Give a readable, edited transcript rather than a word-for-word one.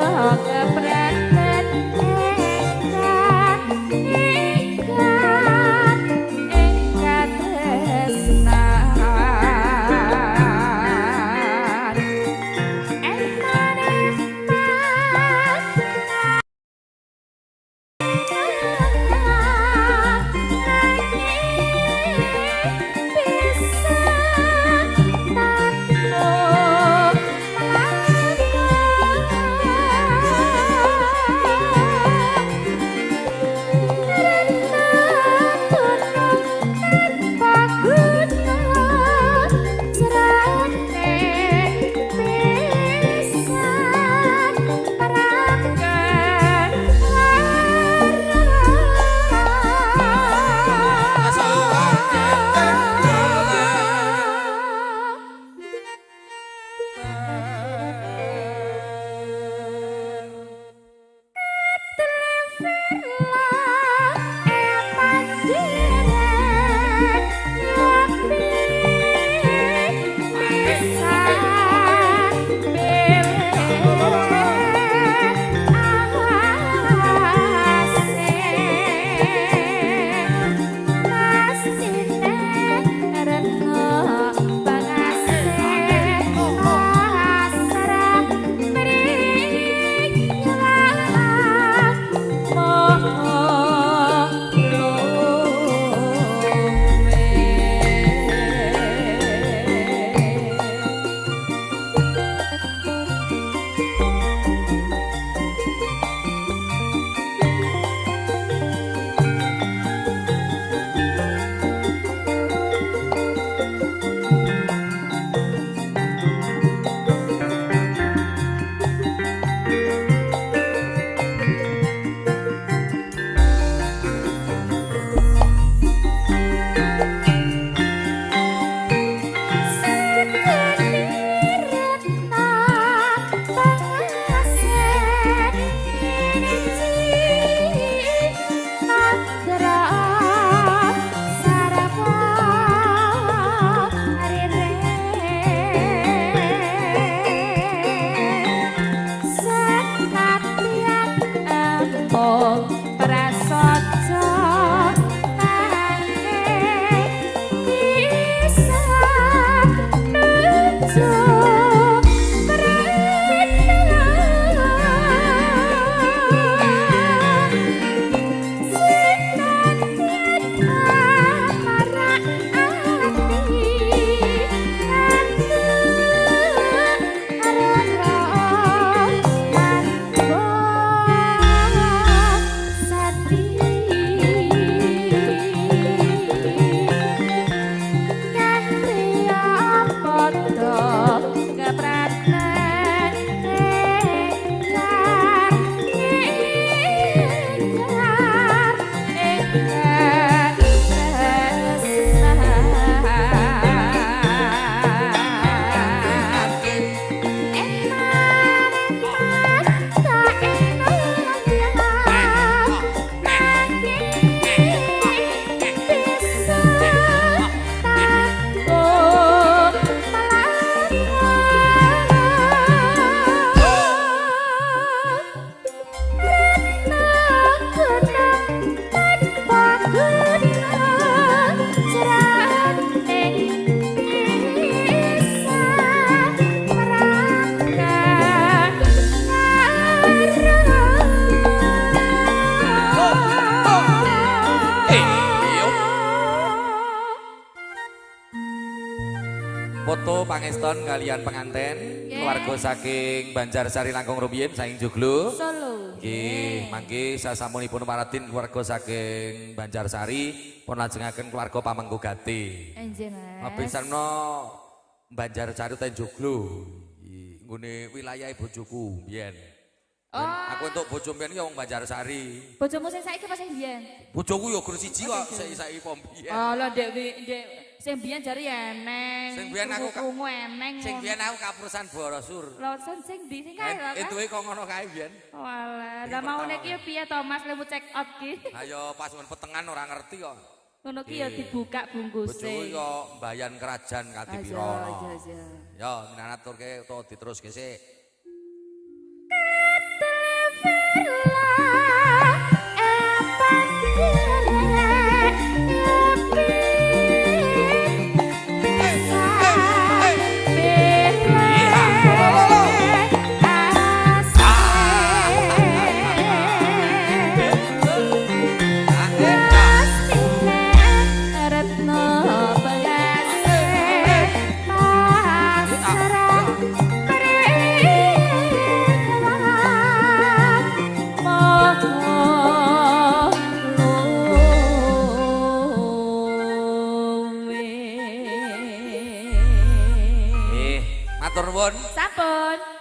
Kepraten engkar ingkar ing katresnan Foto pangeston kalian penganten keluarga saking Banjarsari langkung rumiyin saking Joglo Solo. Nggih, mangke sasampunipun Paradin keluarga saking Banjarsari pun lajengaken keluarga Pamengku Gati. Enjih Mas. Mapisano Banjarsari ten Joglo. Nggone wilayahe bojoku biyen. Oh. Aku entuk bojo mbiyen ki wong Banjarsari. Bojomu sing saiki apa sing biyen? Bojoku ya gur siji kok, saiki pom biyen. Alah ndek ndek sing biyen jare eneng. Sing biyen aku krungu eneng. Sing biyen aku kaprusan Borosur. Lho sing ndi sing kae lho. Entuke kok ngono kae biyen. Walah, lah maune ki piye to Mas lemu check out ki? Ayo pas men petengan ora ngerti kok. Ngono ki ya dibuka bungkuse. Bojoku yo mbayan kerajaan Kadiwirono. Ya, minaturke utawa diteruske sik. Matur nuwun. Sampun.